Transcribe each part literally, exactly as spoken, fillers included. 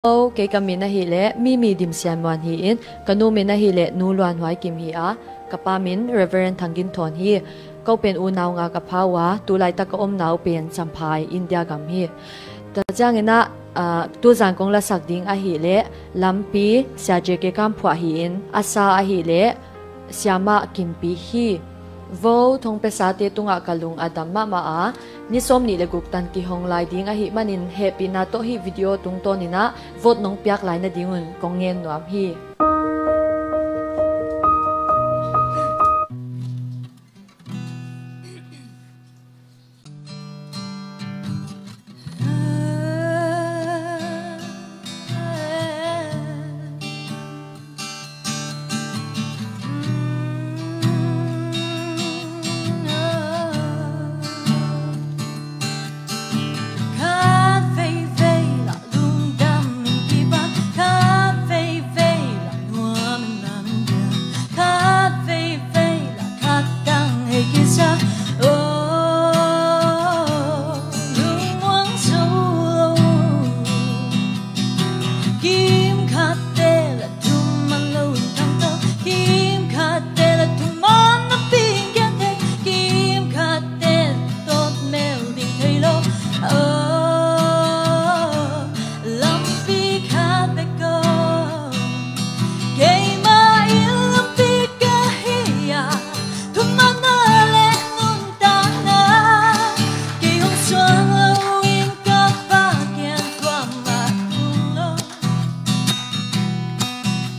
Hello, kei ka min ahih leh Mimi Dim Sian Muan hi-in, ka nu min ahih leh Nu Luan Huai Kim hi a, ka pa min Reverend Thang Gin Thawn hi. Ko pen unau nga ka pha uh a, tulaitak ka omna uh pen Champhai, India gam hi. Tua ciangin ah, ah, tuzan kong lasak ding ahih leh Lampi, Sia J K Kam Phuah hi-in, a sa ahih leh Siamah Kimpi hi. Vo thong piasate tungah ka lung a dam mahmah a, ni sawmnih le guk tan kihong lai ding ahih manin hehpihna tawh hih video tungtawn in ah vote nong piak lai nadingun kong ngen nuam hi. Khat veivei lah lungdam in kipak, khat veivei lah nuam in lam in diam, khat veivei lah khat dang hei kisa. Oh, lungmuang zo lo. Kim khat te lah thum man lo in khangto, kim khat te lah thum man na ping kian thei, kim khat te tot mel ding thei lo. Oh, lampi khat bek ko. Keimah in lampi ka hi a, thumana le nuntakna. Kei hong suang lo in ka Pa kiang kuamah tung lo.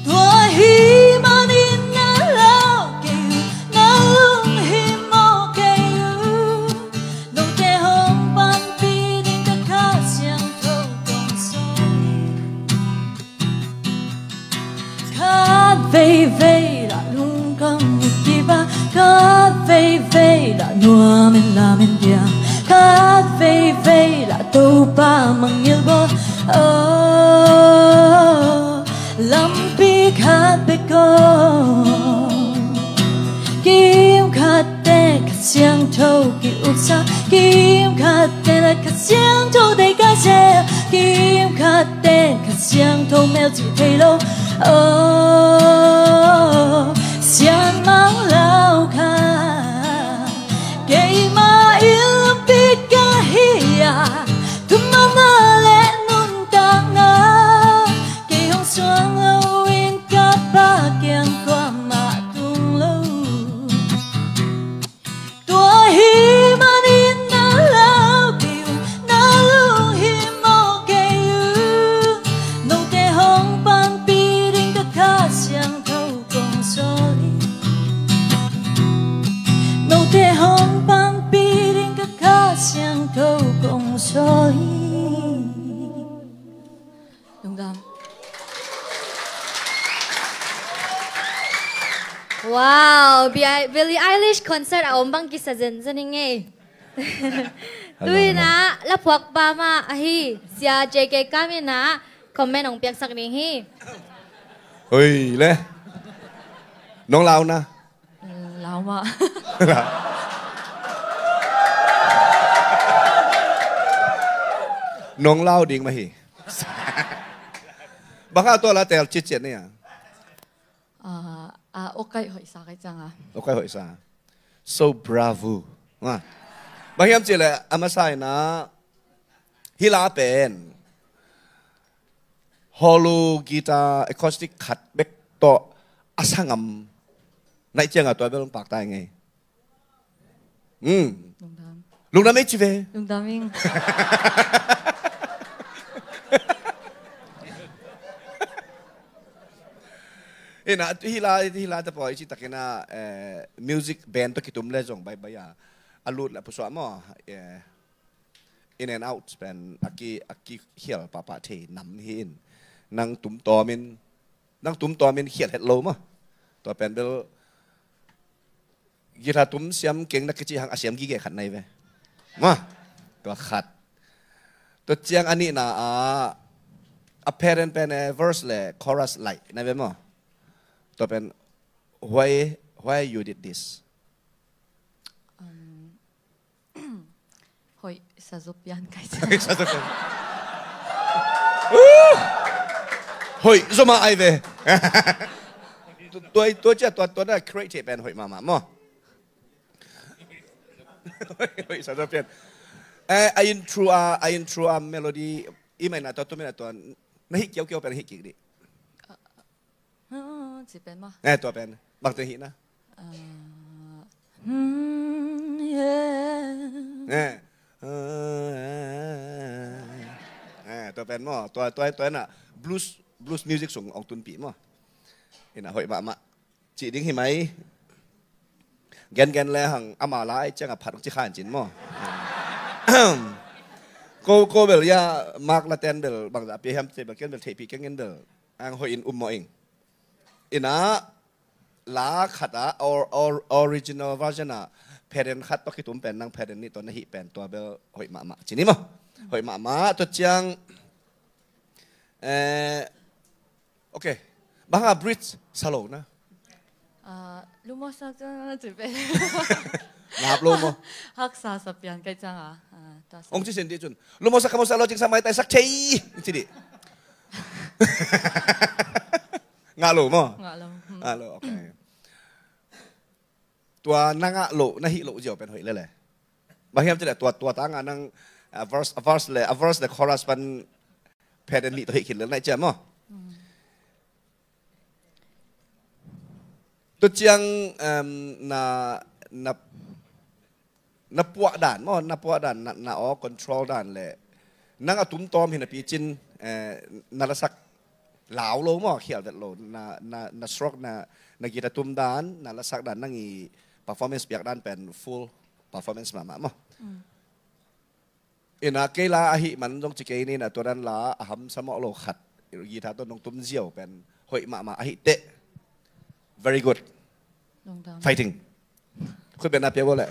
Tua hi manin na lau kei uh, na lunghimawh kei uh. Note hong panpih ding ka Kha Siangtho kong sawl hi. Khat veivei lah lungdam in kipak, khat veivei lah nuam in lam in diam, khat veivei lah Topa mangngilh bawl. Oh, lampi khat bek ko. Kim khat te Kha Siangtho ki-uksak, kim khat te lah Kha Siangtho deih ka sia, kim khat te Kha Siangtho melcih thei lo. Oh, Sian Mang Lau Kha. Keimah in lampi ka hi a, thumana le nuntakna. Kei hong suang lo in ka Pa kiang kuamah tung lo. Tua hi manin na lau kei uh, na lunghimawh kei uh. Note hong panpih ding ka Kha Siangtho kong sawl hi. Note hong panpih ding ka Kha Siangtho kong sawl hi. Lungdam. Wow, Bi-, Billie Eilish concert a om bang kisa zenzen hi ngei. Hello, tu-in ah, la phuak pa mah ahi, Sia J K Kam in ah, comment hong piaksak ding hi. Oi le. Nong lau na. Lau mah. Nong lau ding mah hi. Bang hang tua la tel citciat ni a. Ah, ah, Okai hoihsa kai ciang a. Okai hoihsa. So bravo. Ha. Bang hiam cih leh a masa in ah hih la pen hollow guitar acoustic khat bek tawh a sa ngam naih ciang a tua bel hong pakta i ngei. Hmm. Lungdam. Lungdam ei ci ve. Lungdam ing. Ina, hih la, hih la te pawl i cih takin ah, eh, music band tawh kitum le zong baibai a, a lut le a pusuah maw, eh, in and out pen a ki, a kikhial pahpah thei nam hi in, nang tumtawmin, nang tumtawmin khial het lo maw. Tua pen bel guitar tum siam keng na kici hang a siam gige khat na hi ve. Maw, tua khat. Tua ciang a nihna ah, a pattern pen eh, verse le chorus laih na hi ve maw. Tua pen, why, why you did this? Um, hoih sa zo pian kai ciang. Hoih sa zo pian. Uh! Hoih zomah ai ve. Tua, tua ciah tua, tua na create pen hoih mahmah maw. Hoih sa tua pian. Eh, a intro a, a intro a melody i mai na tua, tu mai na tua na hih kiaukiau pen hih kik dih. Ci pen maw? Eh, tua pen bang te hih na. Eh, tua pen maw, tua, tua, tua na blues, blues music sung ong tunpih maw. Ina hoih mahmah. Cih ding hi mai. Gengen le hang ama lai ciang a phat ong ci khan cin maw. Ko, ko bel ya mak la ten bel bangzah pia hiam ci bel ken bel theihpih kengin bel ang hoih in um maw ing. Ina la khat a or, or, original version a pheden khat tawh kitum pen nang pheden nih tawh na hih pen tua bel hoih mahmah cin hi maw. Hoih mahmah tua ciang. Eh, ok. Bang a bridge sa lo na. Lumosa ka ci pen. Ngap lo maw? Haksa sa pian kai ciang a. Ong ci sin dih cun lumosa ka mosa lo cing sa mai tai sak thei ci dih. Ngah lo maw? Ngah lo. Ngah lo, ok. Tua na ngah loh na hih loh ziau pen hoih lele. Bang hiam cileh tua, tua tangah nang a verse, a verse le, a verse le chorus pan pheden nih tawh hih khin lel naih ciam maw. Tua ciang na, na, na puah dan maw, na puah dan na, na aw control dan le nang a tumtawm hi napi cin na lasak lau lo maw, khial vet lo na, na, na stroke na, na guitar tum dan, na lasak dan, nang i performance piak dan pen full performance mahmah maw. Ina kei la ahi man zong ci kei ni na tua dan la a hamsa mawh lo khat guitar tawh nong tum ziau pen hoih mahmah ahi teh. Very good. Fighting. Khut bena pia bo le.